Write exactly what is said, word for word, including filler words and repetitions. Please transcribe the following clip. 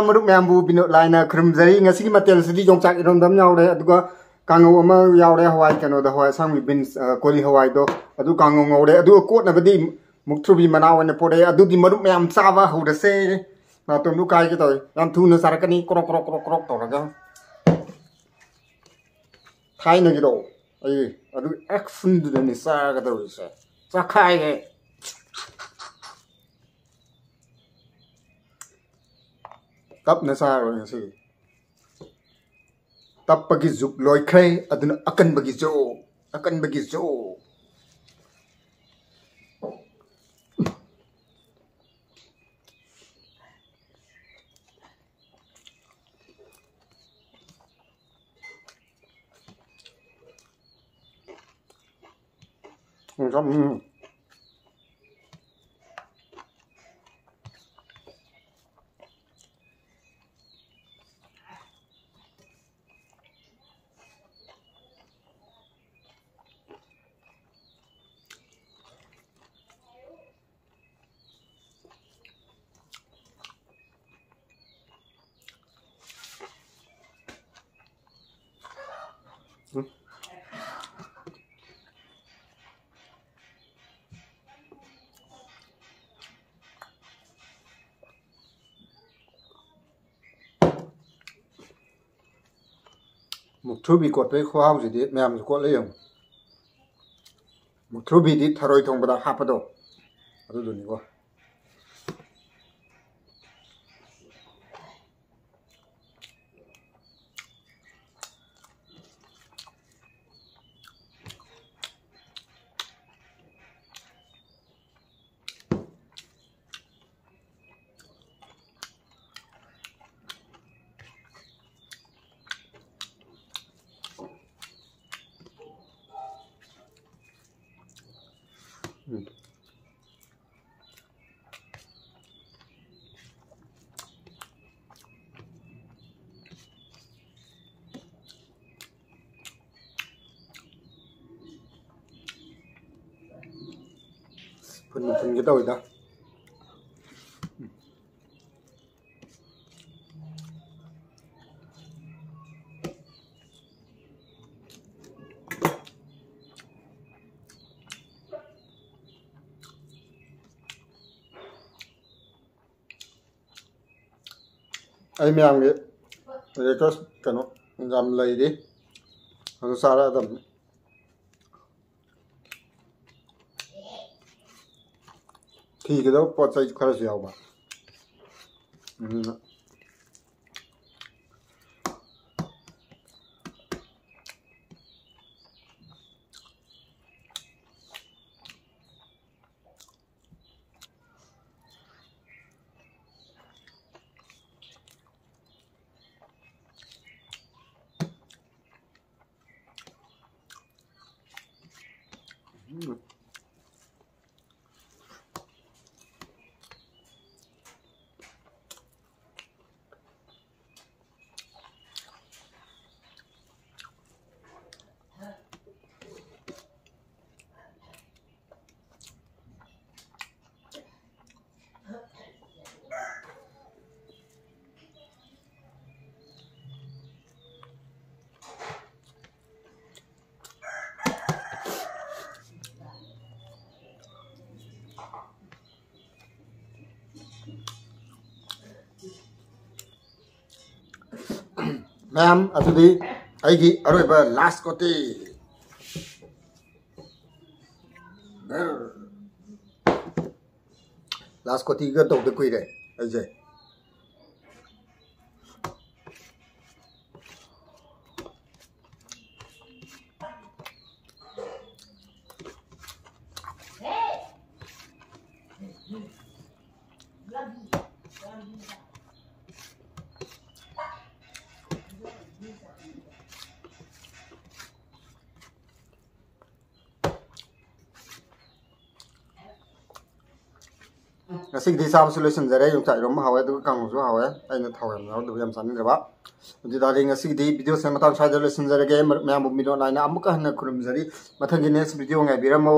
ꯃꯔꯨꯞ ꯃꯌꯥꯝꯕꯨ ꯕꯤꯅꯣꯗ ꯂꯥꯏꯅ ꯈꯨꯔꯨꯝꯖꯔꯤ꯫ ꯉꯁꯤꯒꯤ ꯃꯊꯦꯜꯁꯤꯗꯤ ꯌꯣꯡꯆꯥꯛ ꯏꯔꯣꯟꯕ ꯑꯃ ꯌꯥꯎꯔꯦ, ꯑꯗꯨꯒ ꯀꯥꯡꯉꯧ ꯑꯃ ꯌꯥꯎꯔꯦ, ꯍꯋꯥꯏ ꯀꯩꯅꯣꯗ, ꯍꯋꯥꯏ ꯑꯁꯥꯡꯕꯤ, ꯕꯤꯟꯁ, ꯑ, ꯀꯣꯂꯤ ꯍꯋꯥꯏꯗꯣ, ꯑꯗꯨ ꯀꯥꯡꯉꯧ ꯉꯧꯔꯦ꯫ ꯑꯗꯨꯒ ꯀꯣꯠꯅꯕꯗꯤ ꯃꯨꯛꯊ꯭ꯔꯨꯕꯤ ꯃꯅꯥ ꯑꯣꯏꯅ ꯄꯣꯔꯛꯑꯦ꯫ ꯑꯗꯨꯗꯤ ꯃꯔꯨꯞ ꯃꯌꯥꯝ ꯆꯥꯕ ꯍꯧꯔꯁꯦ꯫ ꯅꯥꯇꯣꯟꯗꯨ ꯀꯥꯏꯒꯦ ꯇꯧꯋꯦ꯫ ꯌꯥꯝ ꯊꯨꯅ ꯆꯥꯔꯛꯀꯅꯤ, ꯀ꯭ꯔꯣꯛ ꯀ꯭ꯔꯣꯛ ꯀ꯭ꯔꯣꯛ ꯀ꯭ꯔꯣꯛ ꯇꯧꯔꯒ꯫ ꯊꯥꯏꯅꯒꯤꯗꯣ, ꯑꯩ ꯑꯗꯨ ꯑꯦꯛꯁꯟꯗꯨꯗꯅꯤ ꯆꯥꯒꯗꯧꯔꯤꯁꯦ꯫ ꯆꯥꯈꯥꯏꯒꯦ꯫ ꯇꯞꯅ ꯆꯥꯔꯣꯏ ꯉꯁꯤꯗꯤ꯫ ꯇꯞꯄꯒꯤ ꯖꯨꯛ ꯂꯣꯏꯈ꯭ꯔꯦ, ꯑꯗꯨꯅ ꯑꯀꯟꯕꯒꯤ ꯖꯨꯛ, ꯑꯀꯟꯕꯒꯤ ꯖꯨꯛ꯫ ꯎꯝ, ꯎꯝ꯫ ꯃꯨꯛꯊ꯭ꯔꯨꯕꯤ ꯀꯣꯠꯄꯒꯤ ꯈꯨꯍꯥꯎꯁꯤꯗꯤ ꯃꯌꯥꯝꯁꯨ ꯀꯣꯠꯂ ꯌꯦꯡꯉꯨ꯫ ꯃꯨꯛꯊ꯭ꯔꯨꯕꯤꯗꯤ ꯊꯔꯣꯏ ꯊꯣꯡꯕꯗ ꯍꯥꯞꯄꯗꯣ, ꯑꯗꯨꯗꯨꯅꯤꯀꯣ꯫ ꯎꯝ꯫ ꯐꯨꯟ ꯐꯨꯟꯒꯦ ꯇꯧꯋꯤꯗ꯫ ꯑꯩ ꯃꯌꯥꯝꯒꯤ request ꯀꯩꯅꯣ ꯌꯥꯝ ꯂꯩꯔꯤ, ꯑꯗꯨ ꯆꯥꯔꯛꯑꯗꯕꯅꯤ꯫ ꯊꯤꯒꯗꯕ ꯄꯣꯠ ꯆꯩ ꯈꯔꯁꯨ ꯌꯥꯎꯕ꯫ ꯎꯝ꯫ ꯃꯌꯥꯝ, ꯑꯗꯨꯗꯤ ꯑꯩꯒꯤ ꯑꯔꯣꯏꯕ last ꯀꯣꯇꯤ꯫ Last ꯀꯣꯇꯤꯒ ꯇꯧꯗ ꯀꯨꯏꯔꯦ ꯑꯩꯁꯦ꯫ ꯉꯁꯤꯒꯤꯗꯤ ꯆꯥꯕꯁꯨ ꯂꯣꯏꯁꯤꯟꯖꯔꯦ꯫ ꯌꯣꯡꯆꯥꯛ ꯏꯔꯣꯝꯕ ꯍꯥꯎꯋꯦ, ꯑꯗꯨꯒ ꯀꯥꯡꯍꯧꯁꯨ ꯍꯥꯎꯋꯦ꯫ ꯑꯩꯅ ꯊꯥꯎ ꯌꯥꯝ ꯌꯥꯎꯗꯕ, ꯌꯥꯝ ꯆꯥꯅꯤꯡꯗ꯭ꯔꯕ꯫ ꯑꯗꯨ ꯇꯥꯔꯗꯤ ꯉꯁꯤꯒꯤꯗꯤ video ꯁꯦ ꯃꯇꯥꯡ ꯁ꯭ꯋꯥꯏꯗ ꯂꯣꯏꯁꯤꯟꯖꯔꯒꯦ꯫ ꯃꯔꯨꯞ ꯃꯌꯥꯝꯕꯨ ꯃꯤꯅꯣꯠ ꯅꯥꯏꯅ ꯑꯃꯨꯛꯀ ꯍꯟꯅ ꯈꯨꯔꯨꯝꯖꯔꯤ꯫ ꯃꯊꯪꯒꯤ next video ꯉꯥꯏꯕꯤꯔꯝꯃꯨ꯫